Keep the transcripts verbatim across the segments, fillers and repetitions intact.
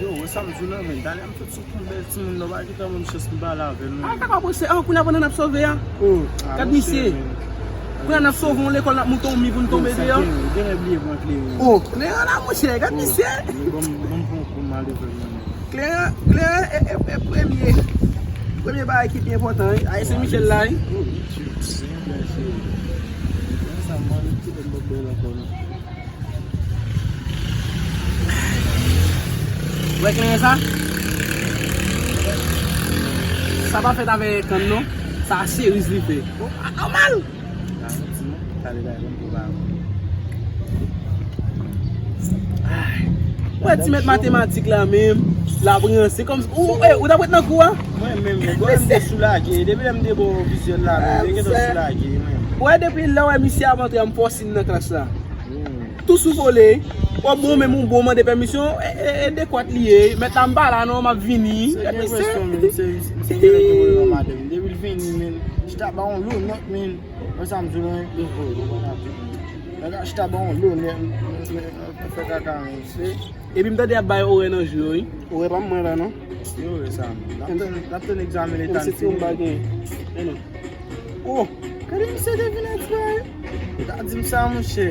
Yo, wè sa m di w la, men. Talè m sot sou kont bèl timoun nan, pa gentan ban m chans m pale avè l, non. A, kaka, monchè, an, kounye a pandan n ap sove a. Oh, ah, gad misye. Kounye a n ap sove yon lekòl, n ap moute yon mi pou n tonbe deyò. Genlè bliye pran kleren. Oh, kleren la, monchè, gad misye. Bon, bon, bon, bon, mal de fè, non. Kleren, kleren e, e, e premye, premye bagay ki pi enpòtan, wi. Ay, se Michel la, wi. Oh, Michel, se yon bèl cheri. Sa, mwen, ki lè m p ap bèl ankò, non. Wè kleren sa? Sa pa fèt avèk kann non. Sa seriz li fè. Oh, anòmal. Sa yon ti non. Talè la, yon gwo bagay. Ay. Wè ti mèt matematik la menm. L ap ranse kòm ou, eh, ou t ap ret nan kou a? Mwen menm, bò m te soulaje. Depi lè m te bò vizyèl la, menm, te gentan soulaje, mwen. Wè depi lè w wè misye ap antre a, m fòse l nan klas la. Tou sou vole. W ap bon, menm ou bon mande pèmisyon, e, e, e dekwat li ye. Mèt la m pa la non, m ap vini. Se gen presyon, men, se, se gen nèg ki vole nan madanm. Depi l vini, men, chita ba yon lo nòt, men. Wè sa m di w la, men. Nèg la chita ba yon lo nèt, men, men, men, fè kaka, men, se. Epi m tande y ap bay orè nan jou yo, wi. Orè pa mwen la, non. Yo, e sa. N ap tann, n ap tann egzamen leta n fini. Oh, gade misye te vin ak ti bagay. Ou ta di m sa, monchè.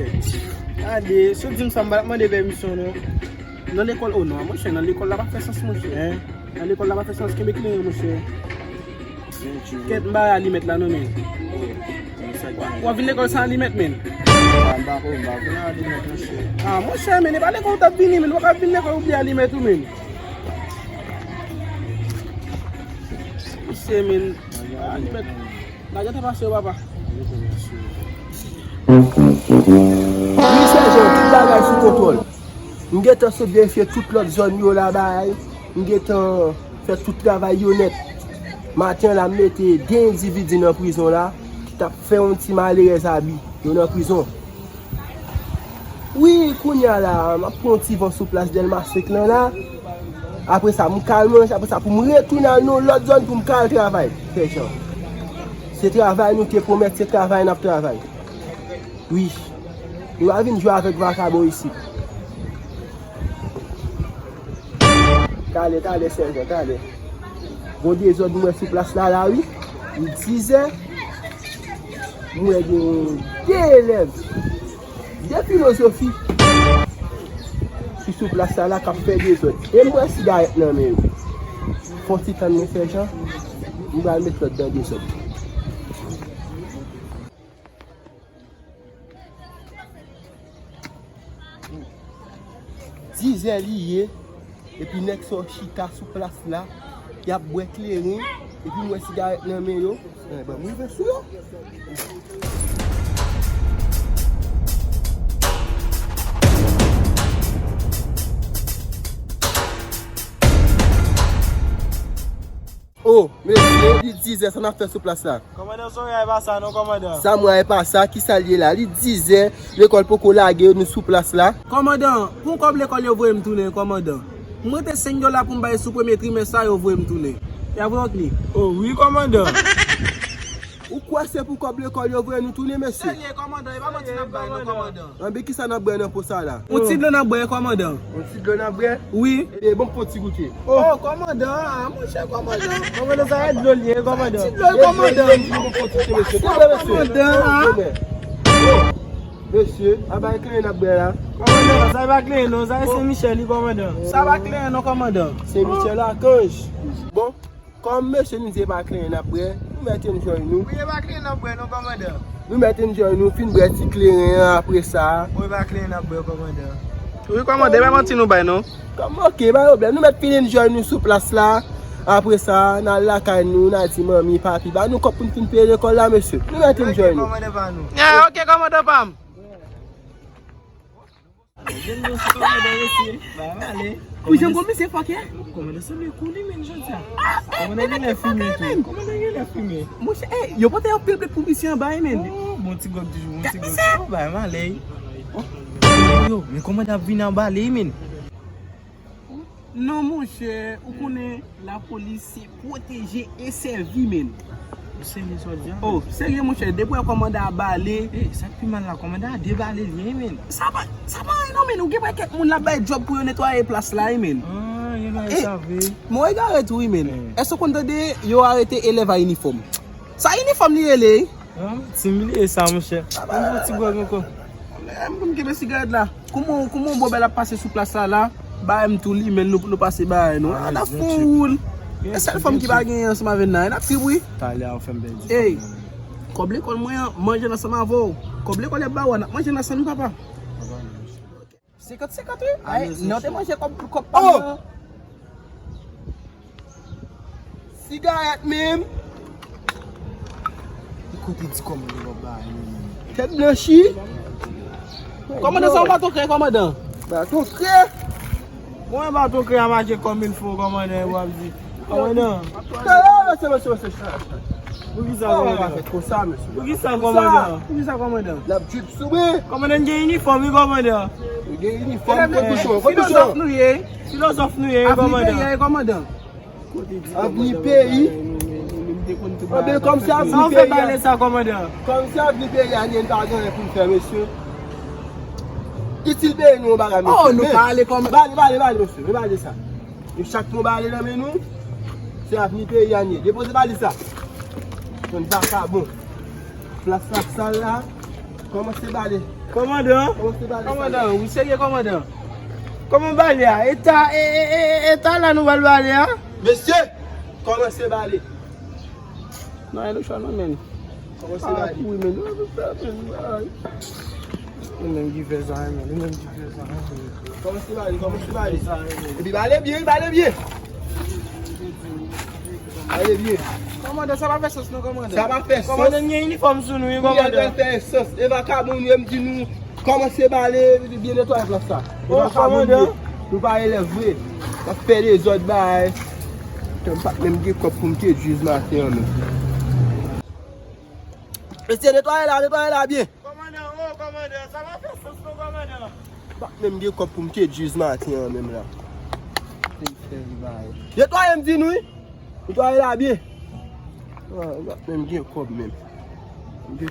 Gade, si w di m sa, m pa t ap mande pèmisyon, non. Nan lekòl, oh non, monchè, nan lekòl la pa fè sans, monchè. Nan lekòl la pa fè sans, kenbe kleren, monchè. Kèt, m pa alimèt la non, men. W ap vin lekòl san alimèt, men. Ah, monchè, men, e pa lekòl ou t ap vini, men. Ou pa ka vin lekòl ou bliye alimèt ou, men. Misye, men. Alimèt. Lagè ta pase yo, papa. Wi, sèjan, tout bagay sou kontwòl. M gentan sot verifye tout lòt zòn yo la bay. M gentan fè tout travay yo nèt. Maten an la, m mete de endividi nan prizon la ki t ap fè yon ti malerèz abi. Yo nan prizon. Wi, kounye a la, m ap pran yon ti van sou plas Dèlma senk lan la. Apre sa, m ka al manje, apre sa, pou m retounen al nan yon lòt zòn pou m ka al travay. Sèjan. Se travay nou te pwomèt, se travay n ap travay. Wi. Nou pa vin jwe avèk vakabon isit. Talè, talè, sèjan, talè. Gon dezòd m wè sou plas la, la, wi. Li dizè. M wè gen de elèv. De filozofi. Ki sou plas la, la, k ap fè dezòd. E m wè sigarèt nan men yo. Fon ti tann mwen, sèjan. M pral met lòd nan dezòd. Dizè li ye, epi nèg sa yo chita sou plas la, y ap bwè kleren, epi m wè sigarèt nan men yo. Eh, ban m rive sou yo. Oh, mesye, li dizè, sa n ap fè sou plas la? Kòmandan, sa w wè a e pa sa non, kòmandan. Sa m wè a e pa sa, kisa l ye la? Li dizè, lekòl poko lage, nou sou plas la. Kòmandan, pou kòb lekòl yo voye m tounen, kòmandan. M rete senk dola pou m bay sou premye trimès sa, yo voye m tounen. Y a voye w li. Oh, wi, kòmandan. Ou kwè se pou kòb lekòl yo voye nou tounen, mesye? Serye, kòmandan, e pa manti n ap bay non, kòmandan. Anben, kisa n ap bwè nan po sa la? Yon ti dlo n ap bwè, kòmandan. Yon ti dlo n ap bwè? Wi. E bon, pou ti goute. Oh, kòmandan, ah, monchè, kòmandan. Kòmandan, sa e dlo l ye, kòmandan. Ti dlo l, kòmandan. Kòmandan, ah. Mesye, a bay kleren n ap bwè la. Kòmandan, sa e pa kleren non, sa e Sen Michèl li, kòmandan. Sa pa kleren non, kòmandan. Sen Michèl Akanj. Bon, kòm mesye nou di e pa kleren n ap bwè, nou mèt enjoy nou. Wi, e pa kleren n ap bwè non, kòmandan. Nou mèt enjoy nou, fin bwè ti kleren an apre sa. Wi, e pa kleren n ap bwè, kòmandan. Wi, kòmandan, e pa manti nou bay non. Kòm, oke, pa pwoblèm. Nou mèt fin enjoy nou sou plas la. Apre sa, n al lakay nou, n al di manmi, papi, ba nou kòb pou n fin peye lekòl la, mesye. Nou mèt enjoy nou. Oke, kòmandan pa m. Gen nou sou kòmandan mesye. Ba m ale. Ou janm konn misye fòkè? Kòmandan sanble kou li menm jodi a. Kòmandan genlè fimen tou. Kòmandan genlè fimen. Monchè, eh, yo pote anpil blèd pou misye anba, eh, men. Oh, bon ti gòg toujou, bon ti gòg. Oh, ba m ale. Oh. Yo, men kòmandan ap vin anba ale, men. Non, monchè, ou konnen lapolis se pwoteje e sèvi, men. Ou serye sa w di a? Oh, serye, monchè, depi w wè kòmandan a bale. Eh, sa k pi mal la, kòmandan a debale li, men. Sa pa, sa pa anyen non, men. Ou gen pakèt moun l ap bay djòb pou yo netwaye plas la, wi, men. Ah, Sa vre. Mwen egare tou wi, men. Èske w konn tande yo arete elèv a inifòm? Sa inifòm li rele, wi. An, ti m bliye sa, monchè. An, bon ti gwòg ankò. M konn kenbe sigarèt la. Kouman, kouman bòbèl ap pase sou plas la la? Ba m tou li, men nou, nou pase ba nou. Ala fon woul. E sèl fanm ki pa genyen ansanm avè n nan, n ap trip wi. Talè a ou fè m pèdi. Ey, kòb lekòl mwen an, manje l ansanm avè w. Kòb lekòl y ap ba w a, n ap manje l ansanm, papa. Senkant senkant wi. Ay, non, te manje kòb, kòb pa m nan. Sigarèt menm. Li kote di kòmandan w ap bay menm. Tèt blanchi. Kòmandan, sa yon baton krè, kòmandan? Baton krè? Mwen, baton krè a mache kòm il fo, kòmandan, w ap di. Kòmandan. Mesye, mesye, mesye. Poukisa, kòmandan? Poukisa, kòmandan? Poukisa, kòmandan? L ap drip sou mwen. Kòmandan, n gen inifòm wi, kòmandan. N gen inifòm, kot bouchon, kot bouchon? Filozòf nou ye. Filozòf nou ye, kòmandan. Avni peyi a, kòmandan. Anben, kòm se avni peyi a, kòm se avni peyi a, nou pa gen anyen pou n fè, mesye. Itil peyi nou yon bagay, mesye. Oh, nou pa ale kòm... Bale, bale, bale, mesye, bale sa. Nou chak nou bale nan men nou. Se avni peyi a nou ye. Depoze bale sa. Yon vakabon. Plas la sal la. Kòmanse bale. Kòmandan. Kòmanse bale. Kòmandan, ou serye, kòmandan? Kòman bale a? Eta, e, e, e, e, eta la nou pral bale a? Mesye, kòmanse bale. Non, e lechwa non, men. Kòmanse bale. Wi, men. Li menm ki fè sa, men. Li menm ki fè sa, men. Kòmanse bale, kòmanse bale. Epi bale byen, bale byen. Bale byen. Kòmandan, sa pa fè sans non, kòmandan. Sa pa fè sans. Kòmandan, n gen inifòm sou nou, wi, kòmandan. Sa pa fè sans. E vakabon nou ye, m di nou, kòmanse bale, byen netwaye plas sa. E vakabon nou ye. Nou pa elèv vre. N ap fè dezòd bagay. Tan m pa t menm gen kòb pou m te djwiz maten an menm. Mesye, netwaye la, netwaye la byen. Kòmandan, o, kòmandan, sa pa fè sans non, kòmandan. M pa t menm gen kòb pou m te djwiz maten an menm la. Netwaye m di nou wi. Netwaye la byen. Ah, m pa t menm gen kòb menm. M gen...